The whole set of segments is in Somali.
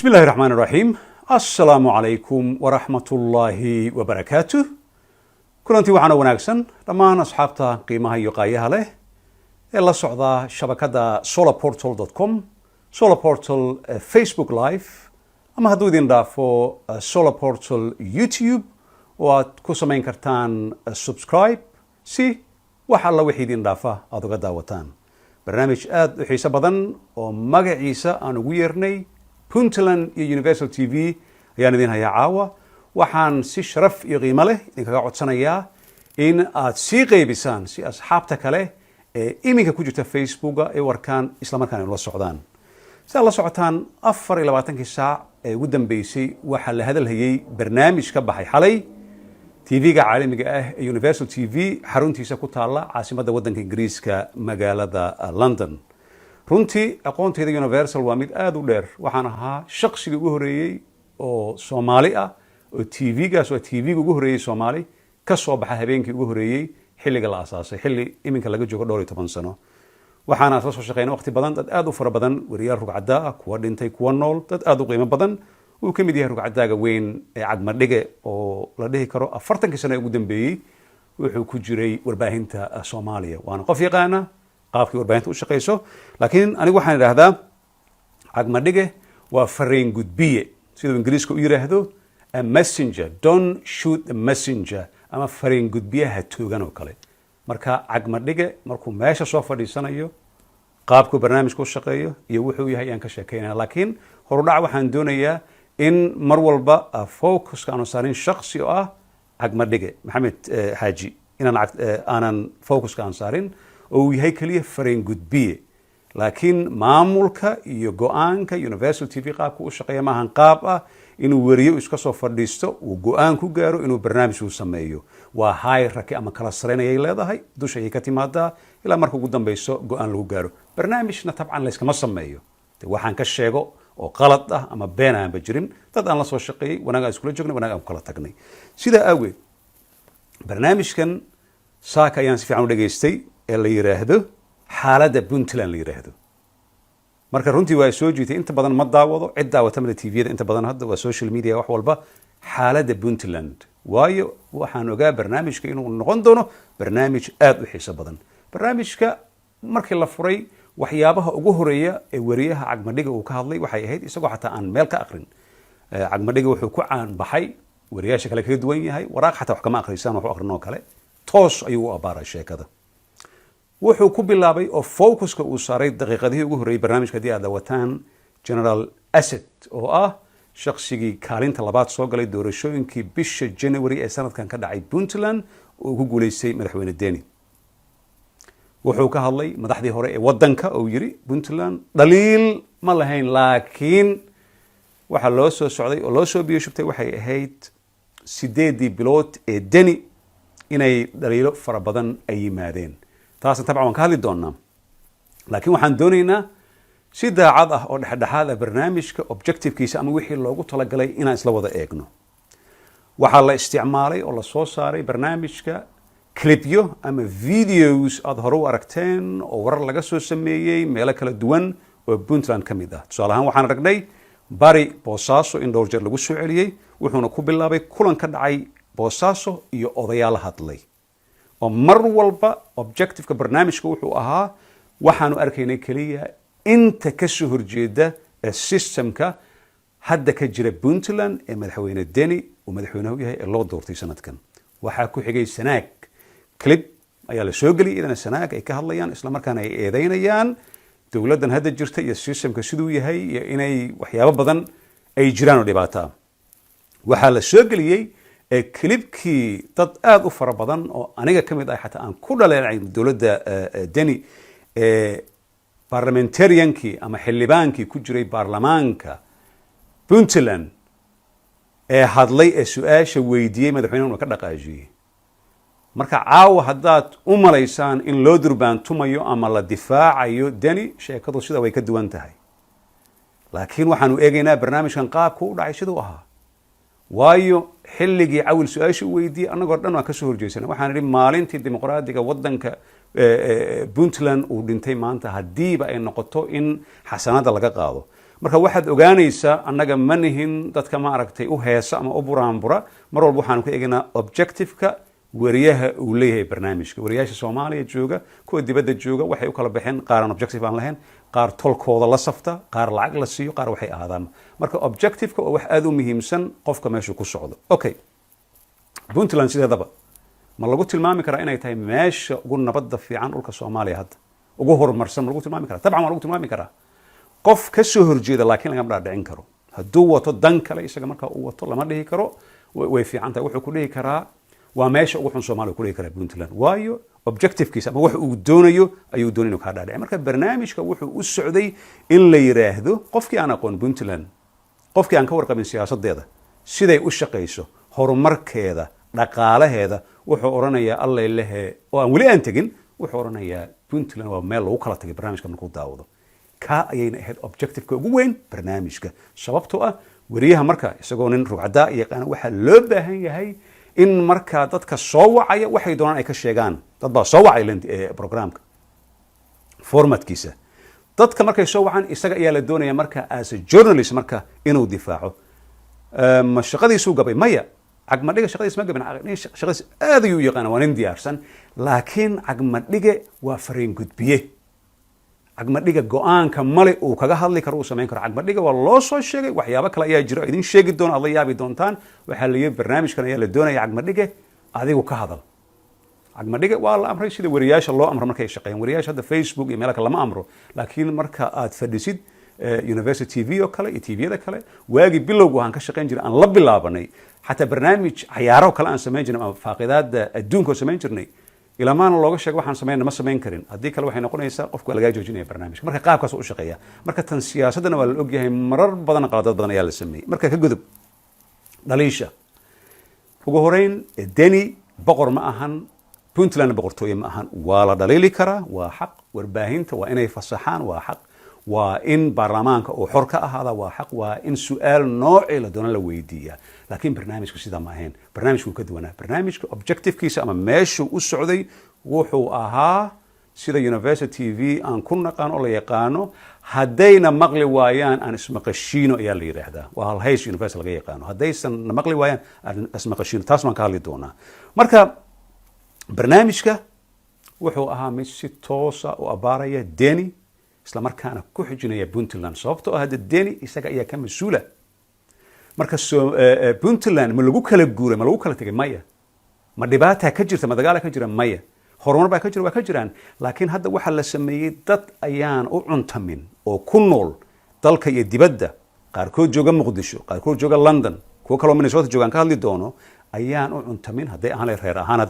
Bismi illahi raxmaan raxiim. Assalaamu calaykum waraxmatullaahi wabarakaatu. Kulantii waxaana wanaagsan dhammaan asxaabta qiimaha iyo qaayaha leh ee la socda shabakadda solarportal.com, Solarportal Facebook Live, ama hadduu idin dhaafo Solarportal YouTube oo aad ku samayn kartaan subscribe si wax alla wixii idin dhaafa aada uga daawataan. Barnaamij aada u xiiso badan oo magaciisa aan ugu yeernay Puntland iyo Universal TV ayaan idin hayaa caawa. Waxaan si sharaf iyo qiimo leh idinkaga codsanayaa in aad sii qaybisaan si asxaabta kale ee iminka ku jirta Facebooka ay u arkaan, islamarkaana ula socdaan. Si aad la socotaan, 24-kii saac ee ugu dambeysay waxaa la hadalhayey barnaamij ka baxay xalay TV-ga caalamiga ah ee Universal TV, xaruntiisa ku taalla caasimadda waddanka Ingiriiska, magaalada London. Runtii aqoontayda Universal waa mid aada u dheer. Waxaan ahaa shaqsigii ugu horeeyey oo Soomaali ah oo TV-gaas, waa TV-ga ugu horreeyey Soomaali ka soo baxa, habeenkii ugu horreeyey xilliga la asaasay, xilli iminka laga joogo dhowr iyo toban sano. Waxaana isla soo shaqeynay waqti badan dad aada u fara badan, weriyaal rugcadaa ah, kuwa dhintay, kuwa nool, dad aada u qiimo badan uu ka mid yahay rugcadaaga weyn ee Cagmadhige, oo la dhihi karo 40-kii sano ee ugu dambeeyey wuxuu ku jiray warbaahinta Soomaaliya, waana qof yaqaana qaabkii warbaahinta u shaqeyso. Laakiin anigu waxaan idhaahdaa Cagmadhige waa fariin gudbiye, siduu Ingiriiska u yidhaahdo "a messenger", "don't shoot the messenger", ama fariin gudbiyaha toogan oo kale. Marka Cagmadhige markuu meesha soo fadhiisanayo, qaabkuu barnaamijka u shaqeeyo iyo wuxuu yahay ayaan ka sheekeynaya. Laakiin horudhac waxaan doonayaa in mar walba focuska aanu saarin shaksi oo ah Cagmadhige Maxamed Xaaji, inaan aanan focuska aan saarin oo uu yahay keliya fariin gudbiye. Laakiin maamulka iyo go-aanka Universal TV qaabka u shaqeeya maahan qaab ah inuu weriyo iska soo fadhiisto, uu go-aan ku gaaro inuu barnaamij uu sameeyo. Waa hierarchy ama kala sarayn ayay leedahay, dusha ayay ka timaadaa ilaa marka ugu dambeyso go-aan lagu gaaro. Barnaamijna tabcan layskama sameeyo. De waxaan ka sheego oo qalad ah ama been aanba jirin, dad aan la soo shaqeeyey, wanaag aan iskula joognay, wanaag aan ku kala tagnay. Sidaa aageed barnaamijkan saaka ayaan si fiican u dhageystay ee la yiraahdo xaaladda Puntland la yiraahdo. Marka runtii waa soo jiitay. Inta badan ma daawado, cid daawata male TV-yada inta badan, hadda waa social media wax walba. Xaaladda Puntland, waayo waxaan ogaa barnaamijka inuu noqon doono barnaamij aada u xiiso badan. Barnaamijka markii la furay, waxyaabaha ugu horeeya ee weriyaha Cagmadhiga uu ka hadlay waxay ahayd, isagoo xataa aan meel ka aqrin, Cagmadhiga wuxuu ku caan baxay, weriyaasha kale kaga duwan yahay, waraaq xataa wax kama aqrisaan, wax u aqrin oo kale, toos ayuu u abaaray sheekada. Wuxuu ku bilaabay oo focuska uu saaray daqiiqadihii ugu horreeyey barnaamijka, haddii aad dawataan, General Asad, oo ah shaqsigii kaalinta labaad soo galay doorashooyinkii bisha January ee sanadkan ka dhacay Puntland oo uu ku guuleystay Madaxweyne Deni. Wuxuu ka hadlay madaxdii hore ee wadanka oo yiri Puntland dhaliil ma lahayn, laakiin waxaa loo soo socday oo loo soo biyo shubtay waxay ahayd 8-dii bilood ee Deni inay dhaliilo fara badan ay yimaadeen. Taasna tabcan waan ka hadli doonaa, laakiin waxaan doonaynaa si daacad ah oo dhexdhexaad ah barnaamijka objectivekiisa ama wixii loogu talagalay inaan isla wada eegno. Waxaa la isticmaalay oo lasoo saaray barnaamijka clipyo ama videos aada hore u aragteen oo warar laga soo sameeyey meelo kala duwan oo Puntland ka mid ah. Tusaale ahaan, waxaan aragnay bari Boosaaso in dhowr jeer lagu soo celiyey. Wuxuuna ku bilaabay kulan ka dhacay Boosaaso iyo odayaal hadlay, oo mar walba objectiveka barnaamijka wuxuu ahaa waxaanu arkaynay keliya inta ka soo horjeeda ee systemka hadda ka jira Puntland ee Madaxweyne Deni uu madaxweynehu yahay ee loo doortay sanadkan. Waxaa ku xigay Sanaag, clip ayaa la soo geliyay iyadana Sanaag ay ka hadlayaan, islamarkaana ay eedeynayaan dowladdan hadda jirta iyo systemka siduu yahay iyo inay waxyaabo badan ay jiraan oo dhibaataa. Waxaa la soo geliyey ee clipkii dad aada u fara badan oo aniga ka mid ah xataa aan ku dhaleecay dowladda Deni, ee parliamentariankii ama xildhibaankii ku jiray baarlamaanka Puntland ee hadlay ee su-aasha weydiiyey madaxweynuhu ka dhaqaajiyey. Marka caawa haddaad u malaysaan in loo durbaantumayo ama la difaacayo Deni, sheekadu sida way ka duwan tahay. Laakiin waxaanu eegaynaa barnaamijkan qaabku u dhacay siduu ahaa, waayo xilligii Cawil su-aasha u weydiiyey annagoo dhan waan kasoo horjeysana. Waxaan idhi maalintii dimuqraadiga waddanka Puntland uu dhintay maanta, haddiiba ay noqoto in xasanada laga qaado. Marka waxaad ogaanaysaa, annaga ma nihin dadka, ma aragtay, u heesa ama u buraanbura. Mar walba waxaanu ka eegnaa objectiveka wariyaha uu leeyahay barnaamijka. Wariyaasha Soomaaliya jooga, kuwa dibadda jooga, waxay u kala baxeen qaar aan objective aan lahayn, qaar tolkooda la safta, qaar lacag la siiyo, qaar waxay ahaadaan. Marka objectiveka waa wax aada u muhiimsan, qofka meeshuu ku socdo. Okay, Puntland sideedaba ma lagu tilmaami karaa inay tahay meesha ugu nabadda fiican dhulka Soomaaliya, hadda ugu horumarsan? Ma lagu tilmaami karaa? Dabcan waa lagu tilmaami karaa. Qof ka soo horjeeda laakiin lagama dhaadhicin karo. Hadduu wato dan kale, isaga markaa uu wato, lama dhihi karo way fiican tahay. Wuxuu ku dhihi karaa waa meesha ugu xun Soomaaliya ku dhihi karaa Puntland, waayo objectivekiisa ama wax uu doonayo ayuu doonay inuu kaa dhaadhici. Marka barnaamijka wuxuu u socday in la yiraahdo qofkii aan aqoon Puntland, qofkii aan ka warqabin siyaasadeeda, siday u shaqayso, horumarkeeda, dhaqaalaheeda, wuxuu odhanayaa allay lehe oo aan weli aan tegin, wuxuu odhanayaa Puntland waa meel lagu kala tagay barnaamijka markuu daawado. Kaa ayayna ahayd objectiveka ugu weyn barnaamijka, sababtoo ah weriyaha marka isagoo nin rugcadaa yaqaana, waxaa loo baahan yahay in markaa dadka soo wacaya waxay doonaan ay ka sheegaan. Dad baa soo wacay programka formatkiisa. Dadka markay soo wacaan, isaga ayaa la doonaya marka as a journalist marka inuu difaaco. Ma shaqadiisuu gabay? Maya, Cagmadhiga shaqadiis ma gabin. Cagmadhiga shaqadiis aad ayuu u yaqaana, waa nin diyaarsan. Laakiin Cagmadhige waa fariin gudbiye. Cagmadhiga go-aanka male uu kaga hadli karo, uu samayn karo. Cagmadhiga waa loo soo sheegay. Waxyaabo kale ayaa jira oo idin sheegi doono, aad la yaabi doontaan. Waxaa la yidhi barnaamijkan ayaa la doonaya, Cagmadhige adigu ka hadal. Cagmadhiga waa la amray, sida wariyaasha loo amro markay shaqeeyaan. Wariyaasha hadda Facebook iyo meelo kale lama amro, laakiin marka aad fadhisid University TV oo kale iyo TV-yada kale, waagii bilowgu aan ka shaqayn jiray, aan la bilaabanay, xataa barnaamij cayaaro kale aan samayn jirnay ama faaqidaada adduunka oo samayn jirnay, ilamaana looga sheego waxaan samayna ma samayn karin. Haddii kale waxay noqonaysaa qofku waa lagaa joojinaya barnaamijka. Marka qaabkaas u shaqeeya. Marka tan siyaasaddana waa la ogyahay, marar badan qaladad badan ayaa la sameeyey. Marka ka gudub dhaliisha. Ugu horeyn, Deni boqor ma ahan, Puntland boqortooye ma ahan. Waa la dhaliili karaa, waa xaq. Warbaahinta waa inay fasaxaan, waa xaq. Waa in baarlamaanka uu xor ka ahaada, waa xaq. Waa in su-aal noocii la doona la weydiiyaa. Laakiin barnaamijku sidaa ma ahayn. Barnaamijku wuu ka duwanaa. Barnaamijka objectivekiisa ama meeshuu u socday wuxuu ahaa sida University TV aan ku naqaan oo la yaqaano: "Haddayna maqli waayaan, aan ismaqashiino" ayaa la yidhaahdaa. Waa halhays University laga yaqaano: "Haddaysan na maqli waayaan, aan ismaqashiino." Taas baan ka hadli doonaa. Marka barnaamijka wuxuu ahaa mid si toosa u abaaraya Deni, isla markaana ku xijinaya Puntland, sababtoo ah hadda Deni isaga ayaa ka mas-uula. Marka Puntland ma lagu kala guuray? Ma lagu kala tegay? Maya. Ma dhibaataa ka jirta? Ma dagaala ka jira? Maya. Horumar baa ka jira? Waa ka jiraan. Laakiin hadda waxaa la sameeyey dad ayaan u cuntamin oo ku nool dalka iyo dibadda, qaarkood jooga Muqdisho, qaarkood jooga London, kuwo kaloo Minnesota joogaan ka hadli doono, ayaan u cuntamin. Hadday ahaan lahayd reer ahaan,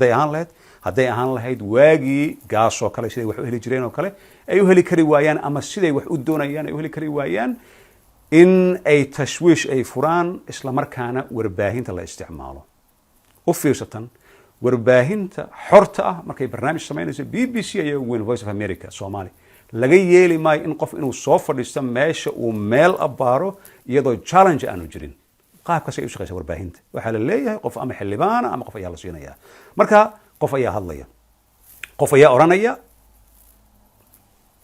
hadday ahaan lahayd waagii Gaas oo kale, siday wax u heli jireen oo kale ay u heli kari waayaan, ama siday wax u doonayaan ay u heli kari waayaan, in ay tashwiish ay furaan, isla markaana warbaahinta la isticmaalo. U fiirsatan, warbaahinta xorta ah markay barnaamij samaynayso, BBC ayaa ugu weyn, Voice of America Soomaali, laga yeeli maayo in qof inuu soo fadhiisto meesha uu meel abbaaro iyadoo challenge aanu jirin. Qaabkaas ay u shaqeysa warbaahinta. Waxaa la leeyahay qof ama xildhibaana ama qof ayaa la siinaya. Marka qof ayaa hadlaya, qof ayaa odhanaya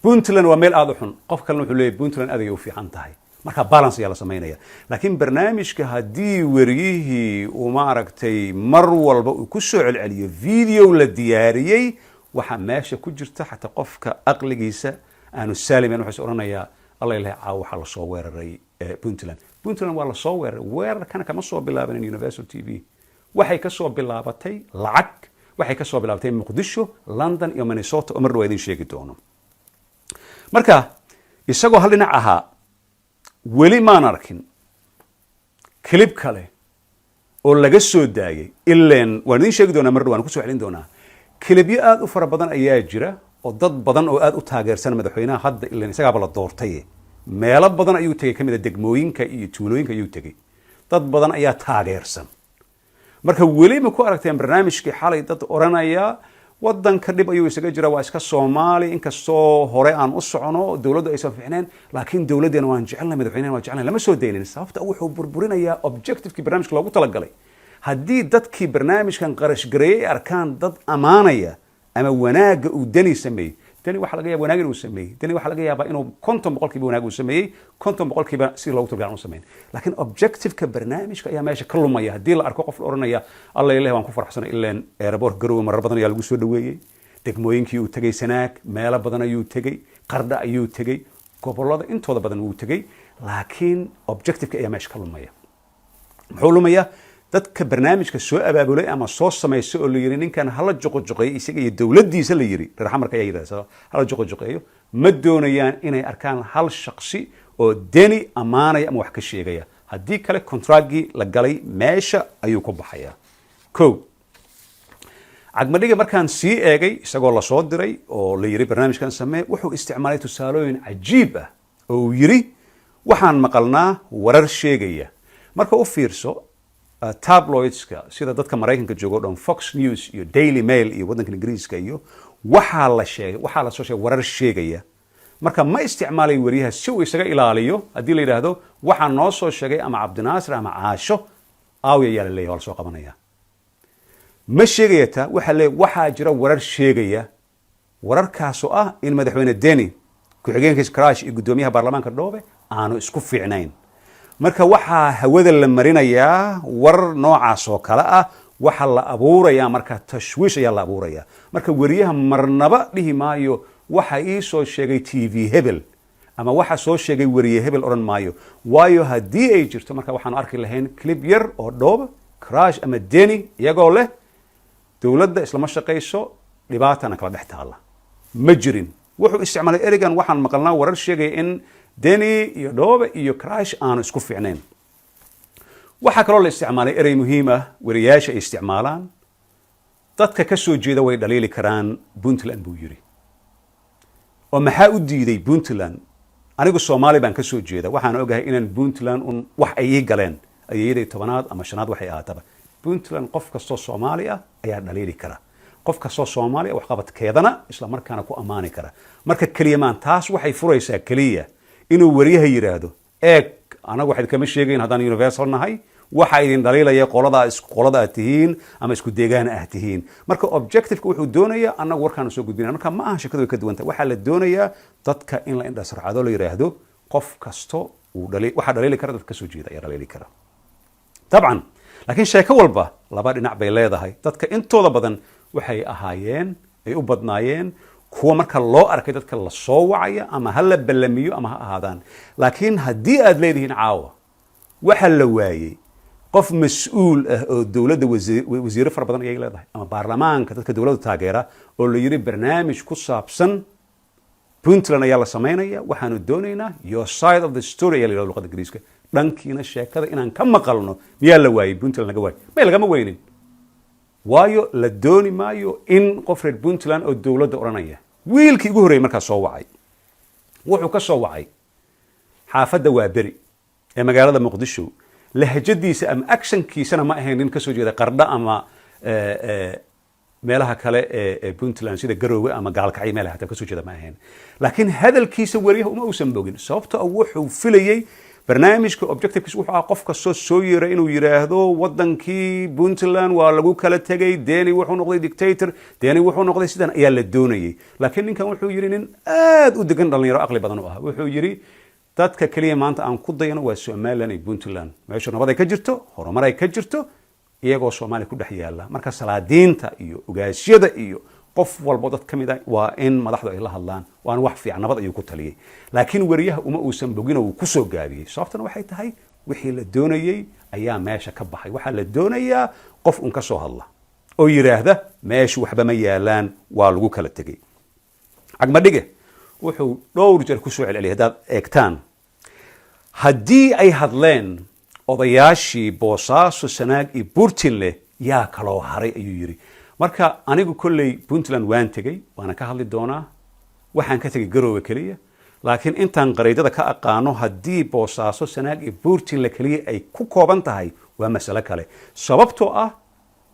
Puntland waa meel aada u xun, qof kalena wuxuu leeyahay Puntland aad ayay u fiican tahay. Marka balance ayaa la samaynaya. Laakiin barnaamijka haddii weriyihii uu, ma aragtay, mar walba uu ku soo celceliyo video la diyaariyey, waxaa meesha ku jirta xataa qofka aqligiisa aanu saalimen wuxuu is odhanayaa, "Alla ilahay, caawa waxaa lasoo weeraray Puntland." Puntland waa lasoo weeraray. Weerarkana kama soo bilaabanin Universal TV. Waxay ka soo bilaabatay lacag, waxay ka soo bilaabatay Muqdisho, London iyo Minnesota, oo mar dhow idin sheegi doono. Marka isagoo hal dhinac ahaa, weli maan arkin clip kale oo laga soo daayay. Ilen waan idin sheegi doonaa, mar dhow waan kusoo celin doonaa. Clipyo aada u fara badan ayaa jira oo dad badan oo aada u taageersan madaxweynaha hadda, ilen isagaaba la doortay, meelo badan ayuu tegey, kamid a degmooyinka iyo tuulooyinka ayuu tegey. Dad badan ayaa taageersan. Marka weli ma ku aragteen barnaamijkii xalay dad odhanaya wadanka dhib ayuu isaga jira, waa iska Soomaali, inkastoo hore aan u socono, dowladdu aysan fiicneen, laakiin dowladdeena waan jecelnahay, madaxweynena waan jecelnahay? Lama soo daynin. Sababta wuxuu burburinayaa objectivekii barnaamijka loogu talagalay. Haddii dadkii barnaamijkan qarash gareeyay ay arkaan dad ammaanaya ama wanaagga uu Deni sameeyey, Deni waxaa laga yaaba wanaag inuu sameeyey. Deni waxaa laga yaabaa inuu 50% wanaag uu sameeyey, 50% sidii loogu talagalay aan u sameyn. Laakiin objectiveka barnaamijka ayaa meesha ka lumaya haddii la arko qof la odhanaya, "Alla ilahi, waan ku faraxsanay." Ileen airport Garowe marar badan ayaa lagu soo dhaweeyey. Degmooyinkii uu tegey, Sanaag meelo badan ayuu tegey, Qardha ayuu tegey, gobollada intooda badan wuu tegey. Laakiin objectiveka ayaa meesha ka lumaya. Muxuu lumayaa? Dadka barnaamijka soo abaabulay ama soo samaysa oo la yiri, "Ninkan hala juqojuqeeyo isaga iyo dowladdiisa," la yiri, reer Xamarka ayaa yidhahda hala juqojuqeeyo, ma doonayaan inay arkaan hal shaksi oo Deni ammaanaya ama wax ka sheegaya. Haddii kale contractgii la galay meesha ayuu ku baxayaa. Ko Cagmadhiga markaan sii eegay, isagoo lasoo diray oo la yiri, "Barnaamijkan samee," wuxuu isticmaalay tusaalooyin cajiib ah oo uu yiri, "Waxaan maqalnaa warar sheegaya." Marka u fiirso, tabloidska sida dadka Maraykanka joogo o dhan, Fox News iyo Daily Mail iyo waddanka Ingiriiska iyo waxaa la sheegay, waxaa la soo sheegay warar sheegaya. Marka ma isticmaalay wariyaha si uu isaga ilaaliyo haddii la yidhaahdo, "Waxaa noo soo sheegay ama Cabdinaasir ama Caasho aawi," ayaa la leeyahy, waa la soo qabanaya. Ma sheegaya ta waxaa leeyahy, waxaa jira warar sheegaya, wararkaasoo ah in Madaxweyne Deni, ku-xigeenkiisa Crash iyo guddoomiyaha baarlamaanka Dhoobe aanu isku fiicnayn. Marka waxaa hawada la marinayaa warar noocaas oo kale ah. Waxaa la abuurayaa marka tashwiish ayaa la abuuraya. Marka weriyaha marnaba dhihi maayo, "Waxa ii soo sheegay TV hebel" ama "Waxa soo sheegay weriye hebel," odhan maayo. Waayo, haddii ay jirto, marka waxaanu arki lahayn clip yar oo Dhooba, Crash ama Deni iyagoo leh, "Dowladda islama shaqayso, dhibaatana kala dhex taalla." Ma jirin. Wuxuu isticmaalay ereygan, "Waxaan maqalnaa warar sheegaya in Deni iyo Dhoobe iyo Crash aanu isku fiicnayn." Waxaa kaloo la isticmaalay erey muhiim ah, weriyaasha ay isticmaalaan: "Dadka ka soo jeeda way dhaliili karaan Puntland," buu yidhi. Oo maxaa u diiday Puntland? Anigu Soomaali baan ka soo jeeda. Waxaan ogahay inaan Puntland un wax ay ii galeen ayeeyaday 10aad ama shanaad waxay ahaataba. Puntland qof kastoo Soomaali ah ayaa dhaliili kara, qof kastoo Soomaali ah waxqabadkeedana isla markaana ku ammaani kara. Marka keliya maan taas waxay furaysaa keliya inuu wariyaha yidhaahdo, "Eeg, anagu waxayd kama sheegayn haddaan Universal nahay, waxa idin dhaliilaya qoladaa qolada aad tihiin ama isku deegaan ah tihiin." Marka objectiveka wuxuu doonayaa, annagu warkaanu soo gudbinaya. Marka ma aha, shakadu way ka duwan tahay. Waxaa la doonayaa dadka in la indhasarcado, la yidhaahdo qof kasto uu dhali waxaa dhaliili kara, dadka kasoo jeeda ayaa dhaliili kara dabcan. Laakiin sheeko walba laba dhinac bay leedahay. Dadka intooda badan waxay ahaayeen, ay u badnaayeen kuwa marka loo arkay dadka la soo wacaya, ama ha la ballamiyo ama ha ahaadaan. Laakiin haddii aad leedihiin, "Caawa waxa la waayey qof mas-uul ah oo dowladda," wasiiro fara badan ayay leedahay, ama baarlamaanka dadka dowladda taageera, oo la yidhi, "Barnaamij ku saabsan Puntland ayaa la samaynaya, waxaanu doonaynaa your side of the story," ayaa la yidhahda luqadda Ingiriiska, "dhankiina sheekada inaan ka maqalno." Miyaa la waayey? Puntland laga waayey? May, lagama weynin. Waayo, la dooni maayo in qof reer Puntland oo dowladda odhanaya. Wiilkii ugu horreeyey markaa soo wacay wuxuu ka soo wacay xaafadda Waaberi ee magaalada Muqdisho. Lahjadiisa ama actionkiisana ma ahayn nin kasoo jeeda Qardho ama meelaha kale ee Puntland sida Garoowe ama Gaalkacyo, meelaha hataa kasoo jeeda ma ahayn. Laakiin hadalkiisa weriyaha uma uusan bogin, sababtoo ah wuxuu filayey barnaamijka objectivekiisa wuxuu ahaa qof kastoo soo yeera inuu yidhaahdo, "Wadankii Puntland waa lagu kala tegay, Deni wuxuu noqday dictator, Deni wuxuu noqday sidan," ayaa la doonayay. Laakiin ninkan wuxuu yidhi, nin aad u degan, dhalinyaro aqli badan u ah, wuxuu yidhi, "Dadka keliya maanta aan ku dayano waa Somaliland iyo Puntland. Meeshu nabad ay ka jirto, horumar ay ka jirto, iyagoo Soomaaliya ku dhex yaala. Marka salaadiinta iyo ogaasyada iyo qof walbo dad ka mid a waa in madaxdu ay la hadlaan, waana wax fiican." Nabad ayuu ku taliyey. Laakiin weriyaha uma uusan bogin oo uu kusoo gaabiyey. Sababtana waxay tahay wixii la doonayey ayaa meesha ka baxay. Waxaa la doonayaa qof un ka soo hadla oo yidhaahda, "Meeshu waxba ma yaalaan, waa lagu kala tegey." Cagmadhige wuxuu dhowr jeer kusoo celceliyay, haddaad eegtaan, haddii ay hadleen odayaashii Boosaaso, Sanaag iyo Buurtinle, yaa kaloo haray, ayuu yidhi. Marka anigu kolley Puntland waan tegey, waana ka hadli doonaa. Waxaan ka tegey Garoowe keliya, laakiin intaan qariidada ka aqaano, haddii Boosaaso, Sanaag iyo Buurtinle keliya ay ku kooban tahay, waa masalo kale. Sababtoo ah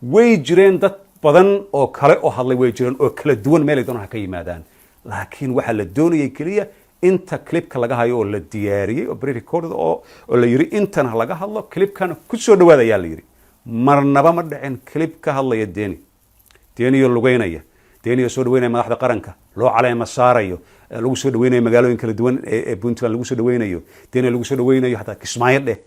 way jireen dad badan oo kale oo hadlay, way jireen oo kala duwan, meelay doonaan ha ka yimaadaan. Laakiin waxaa la doonayay keliya inta clipka laga hayo oo la diyaariyey oo pre-recorded oo la yidhi, "Intan ha laga hadlo, clipkan ku soo dhawaada," ayaa la yidhi. Marnaba ma dhicin clip ka hadlaya Deni, Deniyo lugeynaya, Deniyo madaxweyne ah, Deniyo madaxweyne ku-xigeen ah, Deniyo Deni soo dhaweynaya madaxda qaranka, loo caleema saarayo, lagu soo dhaweynayo magaalooyin kala duwan ee Puntland lagu soo dhaweynayo, Deni lagu soo dhaweynayo hataa Kismaayo dheh,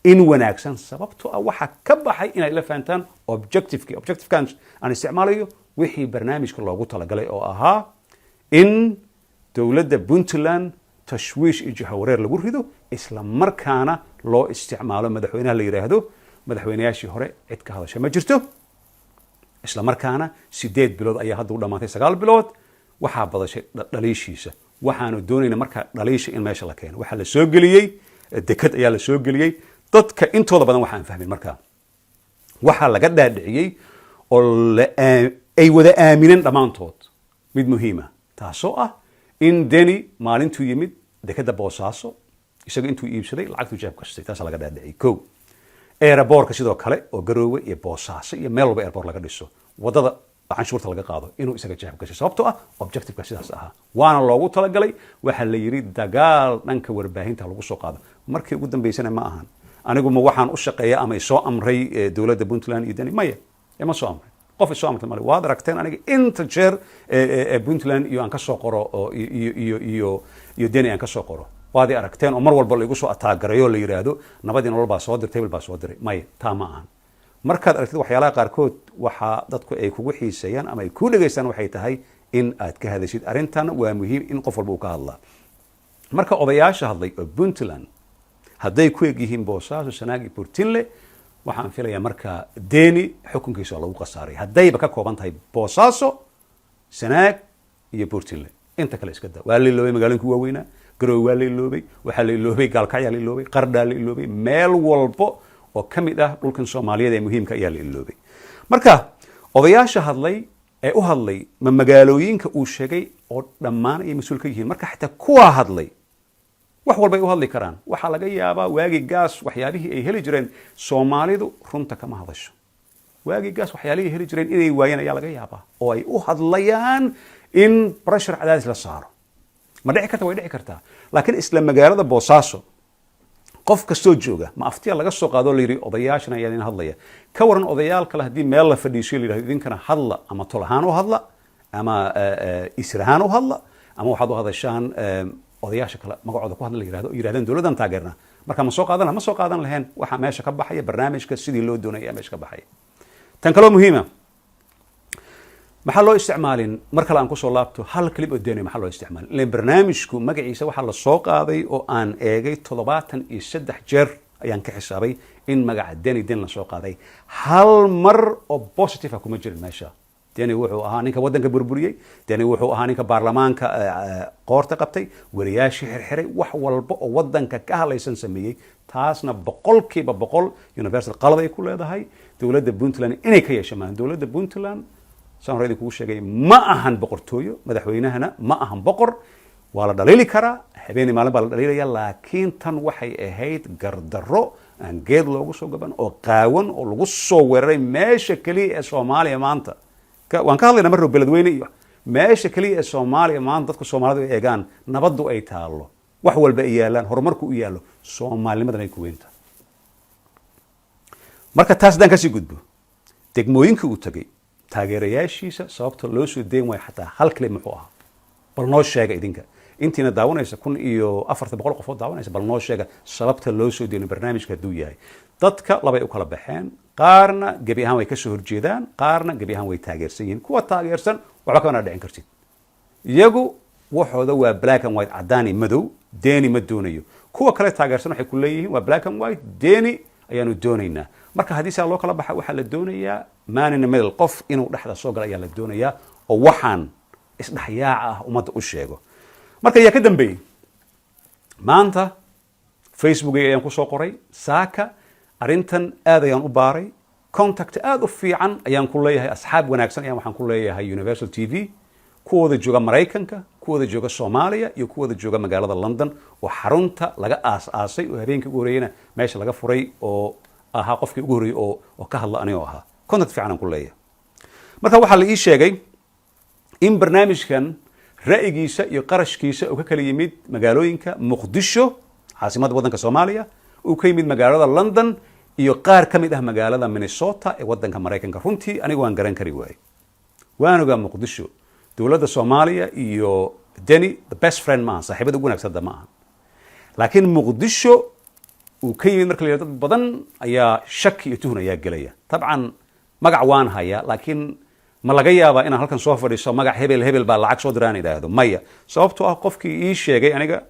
in wanaagsan, sababtoo ah waxaa ka baxay inay la fahantaan objectiveki, objectivekan aan isticmaalayo, wixii barnaamijka loogu talagalay oo ahaa in dowladda Puntland tashwiish iyo jahawareer lagu rido, isla markaana loo isticmaalo madaxweynaha la yidhaahdo madaxweynayaashii hore cid ka hadasha ma jirto. Isla markaana 8 bilood ayaa hadda u dhammaatay, 9 bilood, waxaa badashay dhaliishiisa. Waxaanu doonayna markaa dhaliisha in meesha la keeno. Waxaa la soo geliyey dekad ayaa la soo geliyey. Dadka intooda badan waxaan fahmin markaa waxaa laga dhaadhiciyey oo ay wada aamineen dhammaantood mid muhiima, taasoo ah in Deni maalintuu yimid dekadda Boosaaso isaga intuu iibsaday lacagtuu jeeb kastay. Taasaa laga dhaadhiciyey. Ko airportka sidoo kale oo Garoowe iyo Boosaaso iyo meel walba airport laga dhiso, wadada canshuurta laga qaado, inuu isaga jeeb gashay, sababtoo ah objectiveka sidaas ahaa, waana loogu talagalay. Waxaa la yidhi dagaal dhanka warbaahinta lagu soo qaado. Markii ugu dambeysana ma ahan anigu ma waxaan u shaqeeya ama isoo amray dowladda Puntland iyo Deni? Maya, ima soo amray, qof isoo amrtay male. Waad aragteen aniga inta jeer ee Puntland iyo aan ka soo qoro oo iyo Deni aan ka soo qoro, waad i aragteen oo mar walba laigu soo ataagarayo, la yidhaahdo nabadii nolol baa soo dirtay, hebel baa soo diray. Maya, taa ma ahan. Markaad aragtid waxyaalaha qaarkood, waxaa dadku ay kugu xiiseeyaan ama ay kuu dhegaystaan waxay tahay in aad ka hadashid arrintan. Waa muhiim in qof walba uu ka hadlaa. Marka odayaasha hadlay oo Puntland hadday ku eg yihiin Boosaaso, Sanaag iyo Burtinle, waxaan filayaa marka Deni xukunkiisa waa lagu khasaaray haddayba ka kooban tahay Boosaaso, Sanaag iyo Burtinle. Inta kale iska da, waa la iloobay magaalooyinka waaweynaa. Garoowe waa la iloobay, waxaa la iloobay Gaalkacyaa la iloobay, Qardhaa la iloobay, meel walbo oo ka mid ah dhulkan Soomaaliyeed ee muhiimka ayaa la iloobay. Marka odayaasha hadlay ee u hadlay ma magaalooyinka uu sheegay oo dhammaan ayay mas-uul ka yihiin? Marka xitaa kuwaa hadlay wax walbay u hadli karaan. Waxaa laga yaabaa waagii Gaas waxyaabihii ay heli jireen, Soomaalidu runta kama hadasho, waagii Gaas waxyaalihii heli jireen inay waayeen ayaa laga yaabaa oo ay u hadlayaan in pressure, cadaadis la saaro. Ma dhici karta? Way dhici kartaa. Laakiin isla magaalada Boosaaso qof kastoo jooga ma aftiya laga soo qaado la yidhi odayaashan ayaa idin hadlaya? Ka waran odayaal kale haddii meel la fadhiisiyo la yidhahdo idinkana hadla, ama tol ahaan u hadla ama isir ahaan u hadla ama waxaad u hadashaan odayaasha kale magacooda ku hadla la yirahdo, yirahdeen dowladdan taageerna, marka ma soo qaadan? Ma soo qaadan laheen. Waxaa meesha ka baxaya barnaamijka sidii loo doonaya ayaa meesha ka baxaya. Tan kaloo muhiima, maxaa loo isticmaalin? Mar kale aan kusoo laabto hal clip oo Deni, maxaa loo isticmaalin? Ilan barnaamijku magaciisa waxaa la soo qaaday oo aan eegay 73 jeer ayaan ka xisaabay in magaca Deni, Den la soo qaaday. Hal mar oo positive ah kuma jirin meesha. Deni wuxuu ahaa ninka waddanka burburiyey, Deni wuxuu ahaa ninka baarlamaanka qoorta qabtay, wariyaashii xirxiray, wax walba oo waddanka ka hadlaysan sameeyey. Taasna 100% Universal qalad ay ku leedahay. Dowladda Puntland inay ka yeesho maahan. Dowladda Puntland, saan hore idin kugu sheegay, ma ahan boqortooyo, madaxweynahana ma ahan boqor. Waa la dhaliili karaa, habeenii maalin baa la dhaliilaya, laakiin tan waxay ahayd gardarro aan geed loogu soo gaban oo qaawan oo lagu soo weeraray meesha keliya ee Soomaaliya maanta. Waan ka hadlaynaa marrow Beledweyne iyo meesha keliya ee Soomaaliya maanta dadka Soomaalidu ay eegaan, nabaddu ay taallo, wax walba ay yaalaan, horumarku u yaallo, soomaalinimadan ay ku weyntahay. Marka taas haddaan kasii gudbo, degmooyinka uu tegay taageerayaashiisa sababta loo soo deyn waayo xataa hal clip muxuu ahaa? Bal noo sheega idinka intiina daawanaysa, 1400 qofood daawanaysa, bal noo sheega sababta loo soo deyno barnaamijka hadduu yahay. Dadka labay u kala baxeen: qaarna gebi ahaan way kasoo horjeedaan, qaarna gebi ahaan way taageersan yihiin. Kuwa taageersan waxba kamana dhicin kartid, iyagu waxooda waa black and white, cadaan iyo madow, Deni ma doonayo. Kuwa kale taageersan waxay ku leeyihiin waa black and white, Deni ayaanu doonaynaa. Marka haddii saa loo kala baxa, waxaa la doonayaa man in the middle, qof inuu dhexda soo gala ayaa la doonayaa oo waxaan isdhexyaaca ah ummadda u sheego. Marka ayaa ka dambeeyey? Maanta Facebook ayaan kusoo qoray saaka arrintan. Aad ayaan u baaray, contact aad u fiican ayaan ku leeyahay, asxaab wanaagsan ayaan waxaan ku leeyahay Universal TV, kuwooda jooga Maraykanka, kuwooda jooga Soomaaliya iyo kuwooda jooga magaalada London oo xarunta laga aas-aasay oo habeenkii ugu horreeyena meesha laga furay oo ahaa qofkii ugu horreeyey oo ka hadla anigoo ahaa. Contact fiican aan ku leeyahay. Marka waxaa la ii sheegay in barnaamijkan ra'yigiisa iyo qarashkiisa uu ka kala yimid magaalooyinka Muqdisho, caasimadda waddanka Soomaaliya, uu ka yimid magaalada London iyo qaar ka mid ah magaalada Minnesota ee waddanka Maraykanka. Runtii anigu waan garan kari waayey, waan ogaa Muqdisho. Dowladda Soomaaliya iyo Deni the best friend maaha, saaxiibada ugu wanaagsan ma aha, laakiin Muqdisho uu ka yimid marka la yidhahdo, dad badan ayaa shaki iyo tuhun ayaa gelaya. Tabcan magac waan hayaa, laakiin ma laga yaabaa inaan halkan soo fadhiiso magac hebel hebel baa lacag soo diraan idhaahdo? Maya, sababtoo ah qofkii ii sheegay aniga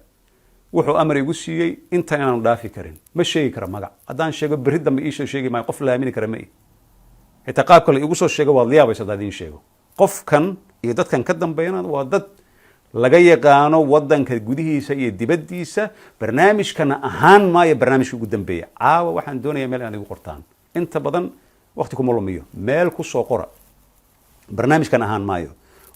wuxuu amar igu siiyey intan inaanu dhaafi karin. Ma sheegi kara magac. Haddaan sheego, berri dambe iisoo sheegi maayo. Qof la aamini kara ma ihi. Xitaa qaabka la igu soo sheego waad la yaabaysa haddaad idiin sheego. Qofkan iyo dadkan ka dambeeyana waa dad laga yaqaano wadanka gudihiisa iyo dibaddiisa. Barnaamijkana ahaan maayo barnaamijka ugu dambeeya. Caawa waxaan doonayaa meel inaad igu qortaan. Inta badan waqti kuma lumiyo. Meel ku soo qora, barnaamijkan ahaan maayo.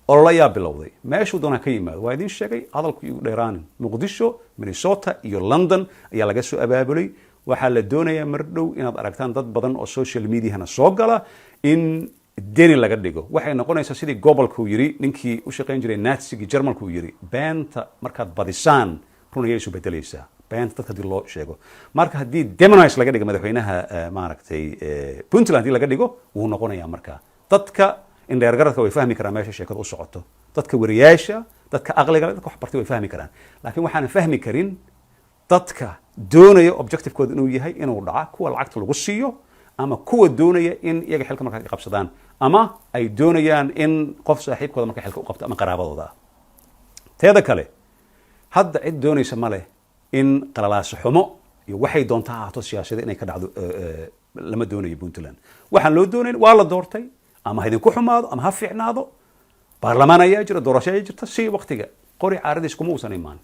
Ololo ayaa bilowday, meeshuu doonaa ka yimaado. Waa idiin sheegay, hadalku igu dheeraanin. Muqdisho, Minnesota iyo London ayaa laga soo abaabulay. Waxaa la doonayaa mar dhow inaad aragtaan dad badan oo social mediahana soo gala in Deni laga dhigo. Waxay noqonaysaa sidii gobolka uu yiri ninkii u shaqayn jiray Natsigii Jarmalka, uu yiri: "Beenta markaad badisaan, run ayay isu bedelaysaa." Beenta dadka hadii loo sheego, marka haddii demonize laga dhigo madaxweynaha, maaragtay, Puntland haddii laga dhigo, wuu noqonayaa. Markaa dadka indheergaradka way fahmi karaan meesha sheekadu u socoto. Dadka wariyaasha, dadka aqliga leh, dadka wax bartay way fahmi karaan, laakiin waxaan fahmi karin dadka doonaya objectivekooda inuu yahay inuu dhaca, kuwa lacagta lagu siiyo ama kuwa doonaya in iyaga xilka markaa ay qabsadaan, ama ay doonayaan in qof saaxiibkooda marka xilka u qabto ama qaraabadooda ah. Teeda kale, hadda cid doonaysa ma leh in qalalaaso xumo iyo waxay doonta ha ahaato siyaasadda inay ka dhacdo. Lama doonayo Puntland. Waxaan loo doonayn, waa la doortay, ama ha idinku xumaado ama ha fiicnaado, baarlamaan ayaa jira, doorasho ayaa jirta. Si waktiga qori caaradiis kuma uusan imaan.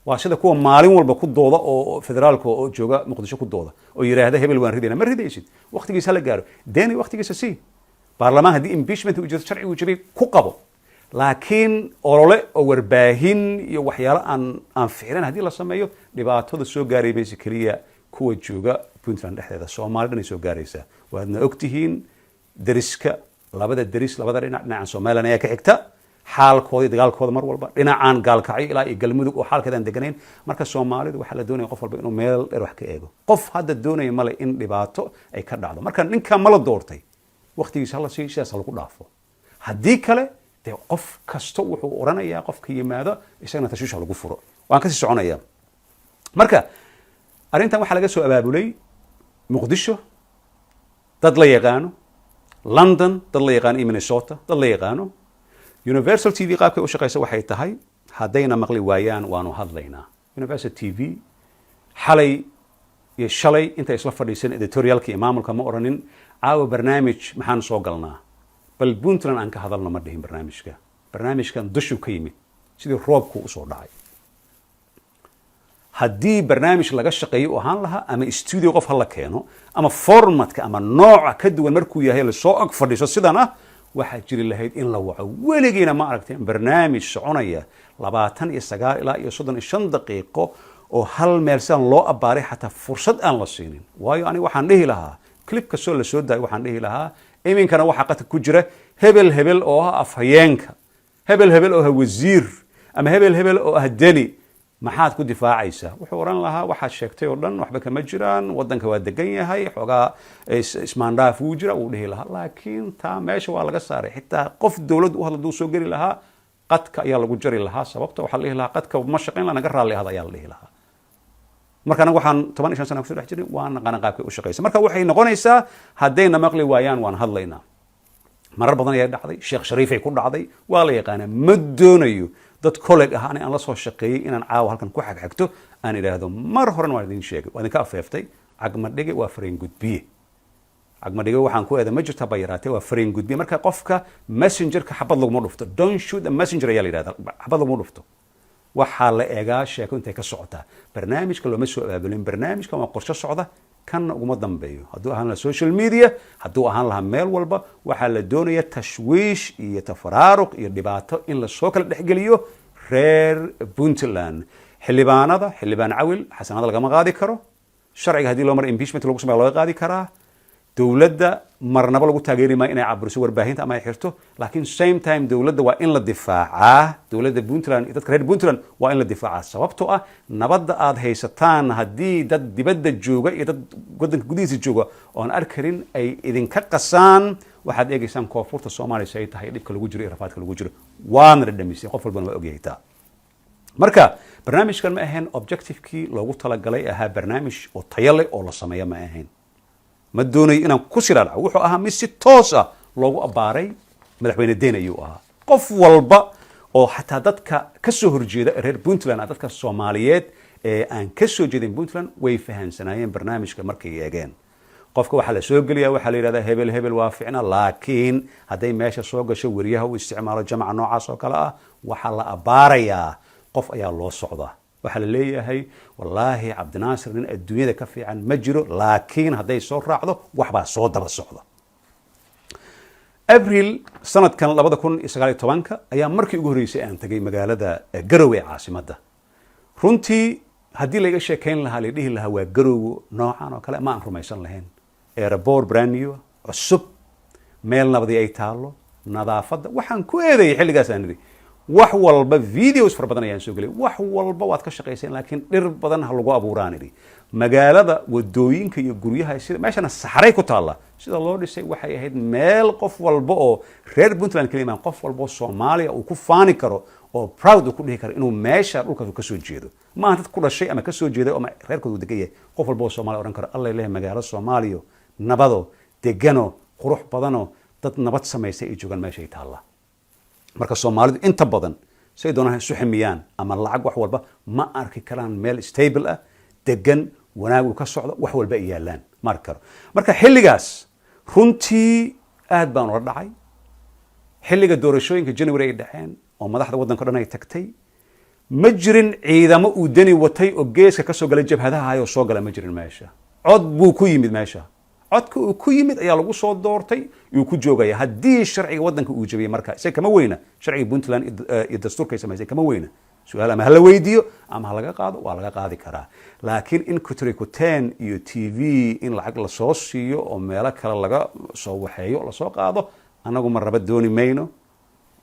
Waa sida kuwa maalin walba ku dooda oo federaalka oo jooga Muqdisho ku dooda oo yidhaahda: "Hebel waan ridayna." Ma ridaysid, waktigiisa hala gaaro. Deni waktigiisa si baarlamaan haddii impeachment uu jirto, sharcigu jabay ku qabo, laakiin olole oo warbaahin iyo waxyaalo aan ficnayn haddii la sameeyo, dhibaatada soo gaaray mayse keliya kuwa jooga Puntland dhexdeeda, Soomaali dhan ay soo gaaraysaa. Waadna ogtihiin deriska, labada deris, labada dhinac. Dhinacan Somaliland ayaa ka xigta xaalkooda iyo dagaalkooda mar walba, dhinacan Gaalkacyo ilaa iyo Galmudug oo xaalkeeda aan deganayn. Marka Soomaalidu waxaa la doonaya qof walba inuu meel dheer wax ka eego. Qof hadda doonaya male in dhibaato ay ka dhacdo. Marka ninka mala doortay, waqtigiisa hala siiyo, sidaas ha lagu dhaafo. Haddii kale dee qof kasta wuxuu odhanayaa qofka yimaado isagana tashwiish ha lagu furo. Waan kasii soconaya. Marka arrintan waxaa laga soo abaabulay Muqdisho, dad la yaqaano, London, dad la yaqaano, iyo Minnesota, dad la yaqaano. Universal TV qaabkay u shaqaysa waxay tahay, haddayna maqli waayaan waanu hadlaynaa. Universal TV xalay iyo shalay intay isla fadhiisan editorialka iyo maamulka ma odhanin: "Caawa barnaamij maxaan soo galnaa? Bal Puntland aan ka hadalno," ma dhihin. Barnaamijkan dushuu ka yimid sidii roobku usoo dhacay. Haddii barnaamij laga shaqeeyo u ahaan lahaa, ama studio qof hala keeno, ama formatka ama nooca ka duwan markuu yahay lasoo ag fadhiiso sidan ah, waxaa jiri lahayd in la waco. Weligiina ma aragteen barnaamij soconaya 29 ilaa iyo 35 daqiiqo oo hal meel sidan loo abbaaray, xataa fursad aan la siinin? Waayo, aniga waxaan dhihi lahaa, clip kastoo la soo daayo waxaan dhihi lahaa: "Iminkana waxaa qadka ku jira hebel hebel oo ah afhayeenka, hebel hebel oo ah wasiir, ama hebel hebel oo ah Deni. Maxaad ku difaacaysaa?" Wuxuu odhan lahaa: "Waxaad sheegtay oo dhan waxba kama jiraan, wadanka waa degan yahay, xoogaa ismaandhaaf wuu jira," wuu dhihi lahaa. Laakiin taa meesha waa laga saaray. Xitaa qof dowladda u hadla duu soo geli lahaa, qadka ayaa lagu jari lahaa. Sababta waxaa la dhihi lahaa: "Qadka ma shaqayn laha, naga raalli ahad," ayaa la dhihi lahaa. Marka anaga waxaan 15 sana kusoo dhex jirnay, waa naqaana qaabkay u shaqaysa. Marka waxay noqonaysaa, haddayna maqli waayaan waan hadlaynaa. Marar badan ayaa dhacday. Sheekh Shariifay ku dhacday, waa la yaqaanaa. Ma doonayo dad colleague ah ani aan la soo shaqeeyey inaan caawa halkan ku xagxagto, aan idhaahdo. Mar horena waan idin sheegay, waa idinka afeeftay: Cagmadhige waa fareen gudbiye. Cagmadhige waxaan ku eeda ma jirta ba yaraatee, waa fareen gudbiye. Marka qofka messengerka xabad laguma dhufto. "Don't shoot the messenger" ayaa la yidhahda. Xabad laguma dhufto. Waxaa la eegaa sheeko intay ka socotaa. Barnaamijka looma soo abaabulin. Barnaamijkan waa qorshe socda, kanna uguma dambeeyo. Hadduu ahaan lahaa social media, hadduu ahaan lahaa meel walba, waxaa la doonaya tashwiish iyo tafaraaruq iyo dhibaato in lasoo kala dhexgeliyo reer Puntland. Xildhibaanada, Xildhibaan Cawil xasanada lagama qaadi karo. Sharciga haddii loo maro, impeachment lagu sameeya, looga qaadi karaa. Dowladda marnaba lagu taageeri maayo inay caburiso warbaahinta ama ay xirto, laakiin same time dowladda waa in la difaacaa. Dowladda Puntland iyo dadka reer Puntland waa in la difaacaa, sababtoo ah nabadda aad haysataan haddii dad dibadda jooga iyo dad waddanka gudihiisa jooga oo aan arkarin ay idinka qasaan. Waxaad eegaysaan koonfurta Soomaaliya si ay tahay, dhibka lagu jiro iyo rafaadka lagu jiro waana dhadhamisay, qof walbana waa ogyahay taa. Marka barnaamijkan ma ahayn objectivekii loogu talagalay ahaa barnaamij oo tayo leh oo la sameeyo ma ahayn. Ma doonayo inaan ku siraadhaco. Wuxuu ahaa mid si toos ah loogu abbaaray Madaxweyne Deni ayuu ahaa. Qof walba oo xataa dadka ka soo horjeeda reer Puntland, dadka Soomaaliyeed ee aan ka soo jeedin Puntland, way fahamsanaayeen barnaamijka markay eegeen. Qofka waxaa la soo geliya, waxaa la yidhahdaa hebel hebel waa ficna, laakiin hadday meesha soo gasho weriyaha uu isticmaalo jamca noocaas oo kale ah, waxaa la abbaarayaa qof ayaa loo socdaa. Waxaa la leeyahay, wallaahi Cabdinaasir nin adduunyada ka fiican ma jiro, laakiin hadday soo raacdo waxbaa soo daba socda. Abril sanadkan 2019-ka ayaa markii ugu horreysay aan tagay magaalada Garowe ee caasimadda. Runtii haddii laga sheekayn lahaa, la dhihi lahaa waa Garowe noocan oo kale, ma aan rumaysan lahayn. Airport brand new, cusub, meel nabadii ay taallo, nadaafadda. Waxaan ku eedeeyay xilligaas, aan idhi wax walba, videos fara badan ayaan soo gelay, wax walba waad ka shaqayseen, laakiin dhir badan ha lagu abuuraan idhi magaalada, wadooyinka iyo guryaha. Sida meeshana saxray ku taalla, sida loo dhisay, waxay ahayd meel qof walba oo reer Puntland kala imaan, qof walba oo Soomaaliya uu ku faani karo oo proud uu ku dhihi karo inuu meesha dhulkaas uu kasoo jeedo. Maaha dad ku dhashay ama kasoo jeeday ama reerkooda uu degan yahay. Qof walba oo Soomaaliya odhan karo, "Alla leeyahay, magaalo Soomaaliya nabado degano, qurux badano, dad nabad samaysay ay joogaan meesha ay taallaa." Marka Soomaalidu inta badan say doonaan isu ximiyaan ama lacag wax walba, ma arki karaan meel stable ah, degan, wanaag uu ka socdo, wax walba ay yaalaan, ma arki karo. Marka xilligaas runtii aad baan ula dhacay. Xilliga doorashooyinka January ay dhaceen oo madaxda waddanka o dhan ay tagtay, ma jirin ciidamo uu Deni watay oo geeska kasoo galay jabhadaha ayoo soo gala, ma jirin meesha. Cod buu ku yimid meesha, codka uu ku yimid ayaa lagu soo doortay, yuu ku joogaya. Haddii sharciga waddanka uu jabiyey, marka isaga kama weyna sharciga Puntland iyo dastuurkay samaysay kama weyna. Su-aal ama hala weydiiyo ama ha laga qaado, waa laga qaadi karaa. Laakiin in kutrikuteen iyo TV in lacag lasoo siiyo oo meelo kale laga soo waxeeyo, lasoo qaado, annagu ma raba, dooni mayno.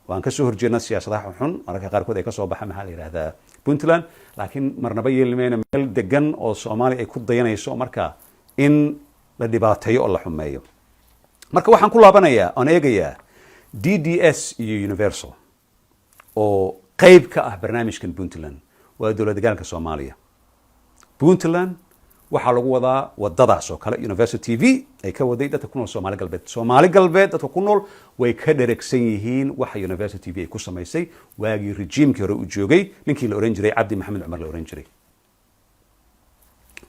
Waan kasoo horjeednaa siyaasadaha xun mararka qaarkood ay kasoo baxa, maxaa la yidhahdaa, Puntland, laakiin marnaba yeeli mayno meel degan oo Soomaaliya ay ku dayanayso marka in la dhibaateeyo oo la xumeeyo. Marka waxaan ku laabanayaa oon eegayaa DDS iyo Universal oo qeyb ka ah barnaamijkan. Puntland waa dowlad degaanka Soomaaliya. Puntland waxaa lagu wadaa wadadaas oo kale Universal TV ay ka waday dadka ku nool Soomaali Galbeed. Soomaali Galbeed dadka ku nool way ka dheregsan yihiin waxa Universal TV ay ku samaysay waagii rejiimkii hore uu joogay, ninkii la ohan jiray Cabdi Maxamed Cumar la ohan jiray.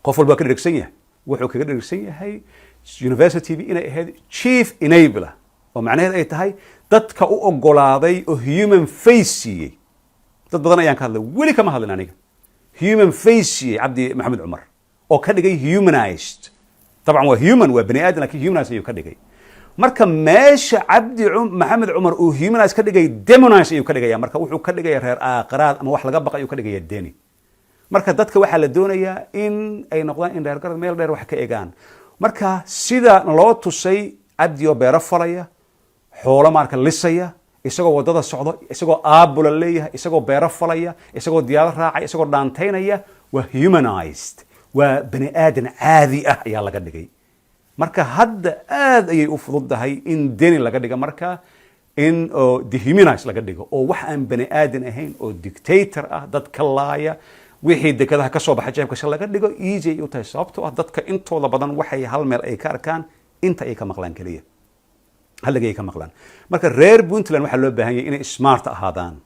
Qof walba waa ka dheregsan yahay. Wuxuu kaga dheregsan yahay Universal TV inay ahayd chief enabler, oo macnaheed ay tahay dadka u ogolaaday oo human face siiyey. Dad badan ayaan ka hadlay, weli kama hadlin aniga. Human face siiyey Cabdi Maxamed Cumar oo ka dhigay humanized. Dabcan waa human, waa bani aadam, lakin humanized ayuu ka dhigay. Marka meesha Cabdi Maxamed Cumar uu humanize ka dhigay, demonize ayuu ka dhigaya. Marka wuxuu ka dhigaya reer aakhiraad ama wax laga baqa ayuu ka dhigaya Deni. Marka dadka waxaa la doonayaa in ay noqdaan in reer garad meel dheer wax ka egaan. Marka sida loo tusay Cabdi oo beero falaya, xoolo marka lisaya, isagoo wadada socdo, isagoo aabula leeyahay, isagoo beero falaya, isagoo diyaarad raacaya, isagoo dhaantaynaya, waa humanized, waa bani aadan caadi ah ayaa laga dhigay. Marka hadda aad ayay u fududahay in Deni laga dhiga, marka in oo dehumanize laga dhigo oo wax aan bani aadan ahayn oo dictator ah, dad ka laaya, wixii dekadaha ka soo baxa jeebkasha laga dhigo, easy ay u tahay, sababtoo ah dadka intooda badan waxay hal meel ay ka arkaan, inta ay ka maqlaan keliya, halligay ka maqlaan. Marka reer Puntland waxaa loo baahan yahay inay smart ahaadaan.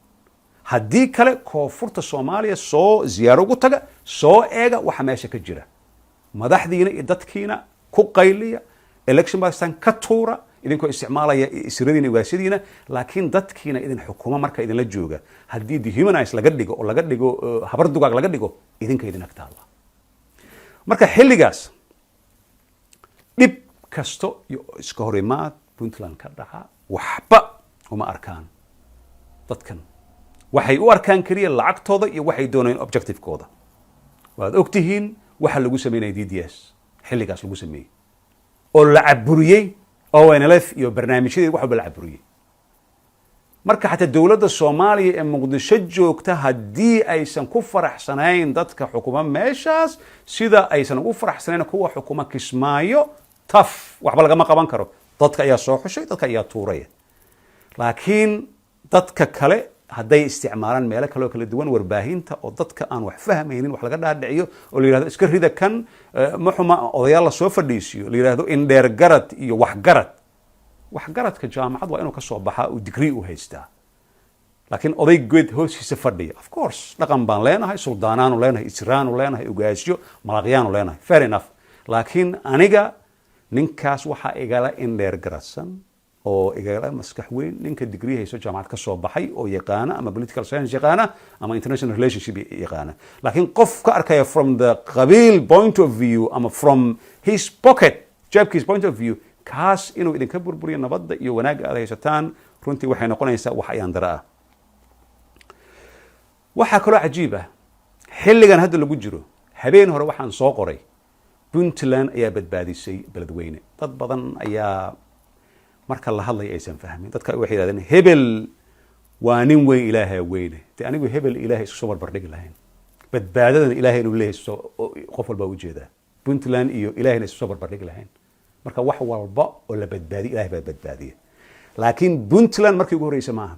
Haddii kale koonfurta Soomaaliya soo ziyaaro ugu taga, soo eega waxa meesha ka jira. Madaxdiina iyo dadkiina ku qayliya, election bastan ka tuura idinkoo isticmaalaya isradiina, ugaasadiina, laakiin dadkiina idin xukuma marka idinla jooga, haddii dehumanize laga dhigo oo laga dhigo habar dugaag laga dhigo, idinka idin ag taalla. Marka xilligaas dhib kasto iyo iska hor imaad Puntland ka dhaca waxba uma arkaan dadkan. Waxay u arkaan keliya lacagtooda iyo waxay doonayeen objectivekooda. Waad ogtihiin waxa lagu sameynaya DDS xilligaas lagu sameeyey oo la caburiyey, ONLF iyo barnaamijyadeed, wax walba la caburiyey. Marka xataa dowladda Soomaaliya ee Muqdisho joogta, haddii aysan ku faraxsanayn dadka xukuma meeshaas sida aysan ugu faraxsanayn kuwa xukuma Kismaayo, taf waxba lagama qaban karo. Dadka ayaa soo xushay, dadka ayaa tuuraya. Laakiin dadka kale hadday isticmaalaan meelo kale oo kala duwan, warbaahinta oo dadka aan wax fahmaynin wax laga dhaadhiciyo oo la yidhahdo iska rida kan, ma xuma, odayaal lasoo fadhiisiyo, la yidhahdo indheer garad iyo waxgarad. Waxgaradka jaamacad waa inuu ka soo baxaa, uu degree u haystaa. Laakiin oday geed hoostiisa fadhiya, of course dhaqan baan leenahay, suldaanaanu leenahay, israanu leenahay, ugaasyo, malaqyaanu leenahay, fair enough. Laakiin aniga ninkaas waxaa igala indheer garadsan oo igala maskax weyn ninka degree hayso, jaamacad ka soo baxay oo yaqaana ama political science yaqaana ama international relationship yaqaana. Laakiin qof ka arkaya from the qabiil point of view ama from his pocket, jeebkiis point of view, kaas inuu idinka burburiyo nabadda iyo wanaagga aad haysataan, runtii waxay noqonaysaa wax ayaan dara ah. Waxaa kaloo cajiib ah xilligan hadda lagu jiro. Habeen hore waxaan soo qoray Puntland ayaa badbaadisay Beledweyne. Dad badan ayaa marka la hadlaya aysan fahmin. Dadka waxay yidhahdeen hebel waa nin weyn, Ilaaha weyne. Dee anigu hebel Ilaahay isku soo barbardhigi lahayn. Badbaadadan Ilaahay inuu leeyahay qof walbaa ujeedaa. Puntland iyo Ilahayna isku soo barbardhigi lahayn. Marka wax walba oo la badbaadiyo, Ilahay baa badbaadiya. Laakiin Puntland markii ugu horreysa maaha.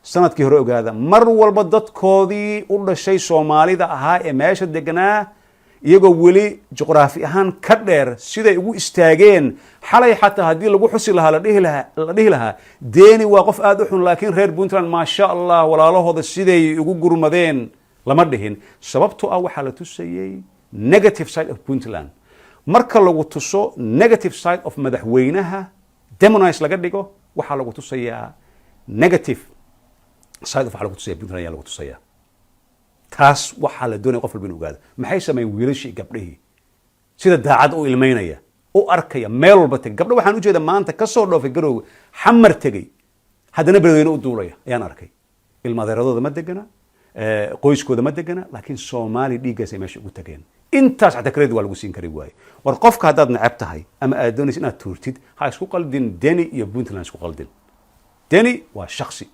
Sanadkii hore, ogaada, mar walba dadkoodii u dhashay Soomaalida ahaa ee meesha deganaa, iyagoo weli juqraafi ahaan ka dheer, siday ugu istaageen. Xalay xataa haddii lagu xusi lahaa, la dhihi lahaa Deni waa qof aada u xun, laakiin reer Puntland, maasha Allah, walaalahooda siday ugu gurmadeen, lama dhihin. Sababtoo ah waxaa la tusayey negative side of Puntland. Marka lagu tuso negative side of madaxweynaha, demonize laga dhigo, waxaa lagu tusayaa negative side of, waxaa lagu tusaya Puntland ayaa lagu tusayaa. Taas waxaa la doonaya qof walba inu ogaado. Maxay sameeyeen wiilashii, gabdhihii sida daacad u ilmeynaya, u arkaya, meel walba tegay? Gabdho waxaan ujeeda maanta kasoo dhoofay Garowga, Xamar tegey, haddana Beledweyne u duulaya ayaan arkay. Ilmaadeeradooda ma degana, qoyskooda ma degana, laakiin Soomaali dhiiggaas ay meesha ugu tageen. Intaas xataa credit waa lagu siin kari waaye. War qofka haddaad neceb tahay ama aad doonaysa inaad tuurtid, ha isku qaldin Deni iyo Puntland, isku qaldin. Deni waa shaksi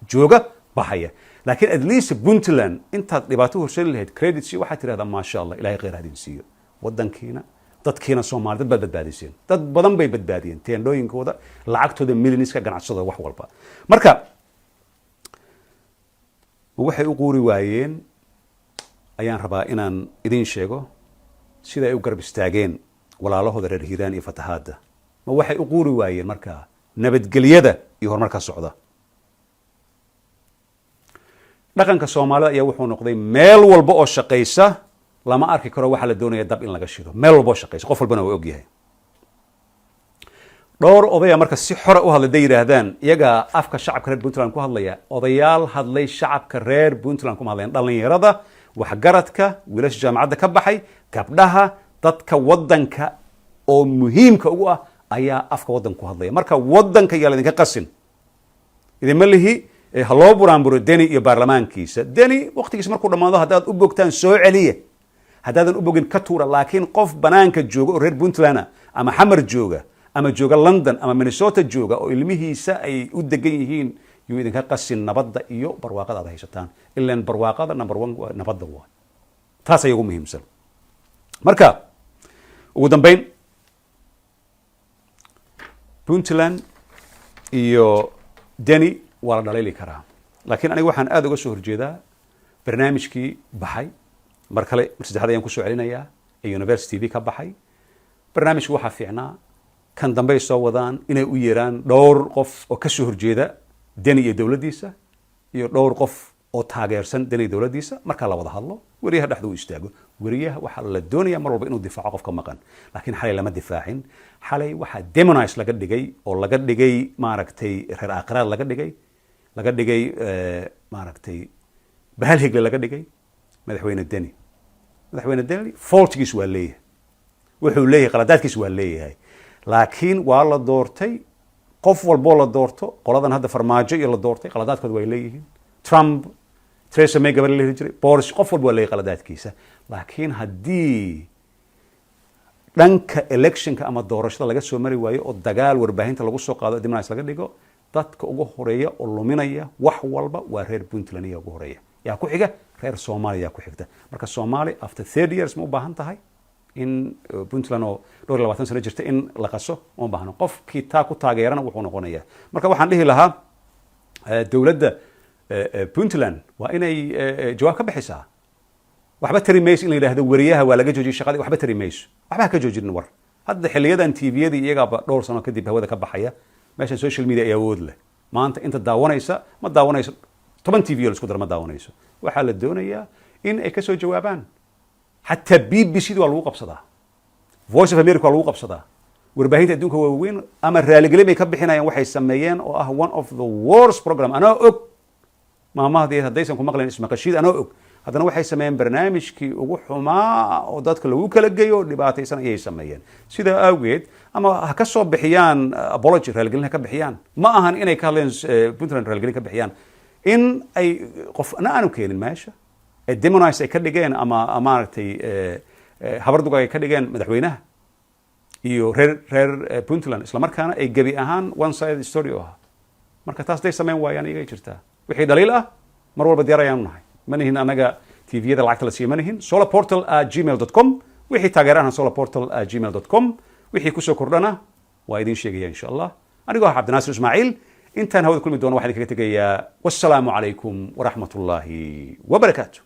jooga, baxaya, laakiin at least Puntland intaad dhibaato horseedi lahayd, credit si waxaad tidhahdaa, maasha Allah, Ilahay khayr hadin siiyo, wadankiina, dadkiina Soomaali dad baad badbaadiseen. Dad badan bay badbaadiyeen, teendhooyinkooda, lacagtooda, millionska, ganacsadooda, wax walba. Marka waxay u quuri waayeen ayaan rabaa inaan idin sheego, sida ay u garab istaageen walaalahooda reer Hiiraan iyo fatahaadda. Ma waxay u quuri waayeen markaa nabadgelyada iyo horumarka socda? Dhaqanka Soomaalida ayaa wuxuu noqday meel walba oo shaqaysa lama arki karo, waxaa la doonaya dab in laga shido. Meel walba oo shaqaysa, qof walbana waa ogyahay. Dhowr odaya marka si xora u hadlay, day yidhaahdaan iyagaa afka shacabka reer Puntland ku hadlaya. Odayaal hadlay shacabka reer Puntland kuma hadlayan. Dhallinyarada, waxgaradka, wiilasha jaamacadda ka baxay, gabdhaha, dadka waddanka oo muhiimka ugu ah ayaa afka waddanka ku hadlaya. Marka waddanka yaa laydinka qasin. Idinma lihi ha loo buraanburo Deni iyo baarlamaankiisa. Deni waqtigiisa markuu dhammaado, haddaad u bogtaan soo celiya, haddaadan u bogin ka tuura. Laakiin qof banaanka jooga oo reer Puntland ah, ama Xamar jooga, ama jooga London ama Minnesota jooga, oo ilmihiisa ay u degan yihiin, yuu idinka qasin nabadda iyo barwaaqada aad haysataan. Ilan barwaaqada number one waa nabadda, waa taas ay ugu muhiimsan. Marka ugu dambeyn, Puntland iyo Deni waa la dhaliili karaa, laakiin aniga waxaan aada uga soo horjeedaa barnaamijkii baxay. Mar kale, mar saddexaad ayaan kusoo celinayaa, ee Universal TV ka baxay. Barnaamijku waxaa fiicnaa kan dambey soo wadaan inay u yeeraan dhowr qof oo kasoo horjeeda Deni iyo dowladdiisa iyo dhowr qof oo taageersan Deni iyo dowladdiisa. Markaa la wada hadlo, weriyaha dhexda u istaago. Weriyaha waxaa la doonaya mar walba inuu difaaco qofka maqan, laakiin xalay lama difaacin. Xalay waxaa demonize laga dhigay oo laga dhigay, maaragtay, reer aakhiraad laga dhigay, laga dhigay, maaragtay, bahal higle laga dhigay madaxweyne Deni. Madaxweyne Deni faultigiis waa leeyahay, wuxuu leeyahay qaladaadkiis waa leeyahay, laakiin waa la doortay. Qof walboo la doorto, qoladan hadda Farmaajo iyo la doortay, qaladaadkooda way leeyihiin. Trump, Theresa May gabar la heli jiray, Boris, qof walba waa leeyahay qaladaadkiisa. Laakiin haddii dhanka electionka ama doorashada laga soo mari waayo oo dagaal warbaahinta lagu soo qaado, demonize laga dhigo, dadka ugu horeeya oo luminaya wax walba waa reer Puntland. Iyaa ugu horeeya, yaa ku xiga? Reer Soomaaliya yaa ku xigta. Marka Soomaali after 30 years ma u baahan tahay? In Puntland oo dhowr iyo 20 sano jirta in la qaso uma baahno. Qofkii taa ku taageerana wuxuu noqonayaa, marka waxaan dhihi lahaa dowladda Puntland waa inay jawaab ka bixisaa. Waxba tari mayso in la yidhahdo weriyaha waa laga joojiyay shaqadii. Waxba tari mayso, waxba ha ka joojinin. War hadda xiliyadan TV-yadii iyagaaba dhowr sano kadib hawada ka baxaya. Meeshan social media ay awood leh. Maanta inta daawanaysa ma daawanayso 10 TV oo la isku dara ma daawanayso. Waxaa la doonayaa in ay kasoo jawaabaan. Xataa BBC da waa lagu qabsadaa, Voice of America waa lagu qabsadaa, warbaahinta adduunka waaweyn ama raaligelin bay ka bixinayaan waxay sameeyeen oo ah one of the worst program. Anoo og maamahdii haddaysan ku maqlayn ismaqashiid, anoo og, haddana waxay sameeyeen barnaamijkii ugu xumaa oo dadka lagu kala geeyo oo dhibaataysan ayay sameeyeen. Sidaa awgeed ama ha ka soo bixiyaan apology, raaligelin ha ka bixiyaan. Ma ahan inay ka hadleen Puntland, raaligelin ka bixiyaan in ay qofna aanu keenin meesha ee demonize ay ka dhigeen ama maaragtay habarduga ay ka dhigeen madaxweynaha iyo reer Puntland, isla markaana ay gebi ahaan one side story u ahaa. Marka taas day sameyn waayaan, iyagay jirtaa. Wixii dhaliil ah mar walba diyaar ayaanu nahay. Ma nihin anaga TV-yada lacagta la siiyo, ma nihin. solarportal@gmail.com wixii taageerahana, solarportal@gmail.com. Wixii kusoo kordhana waa idin sheegaya, insha Allah. Anigoo ah Cabdinaasir Ismaaciil, intaan hawada kulmi doono waxaan idinkaga tegayaa wassalaamu calaykum waraxmat ullaahi wabarakaatu.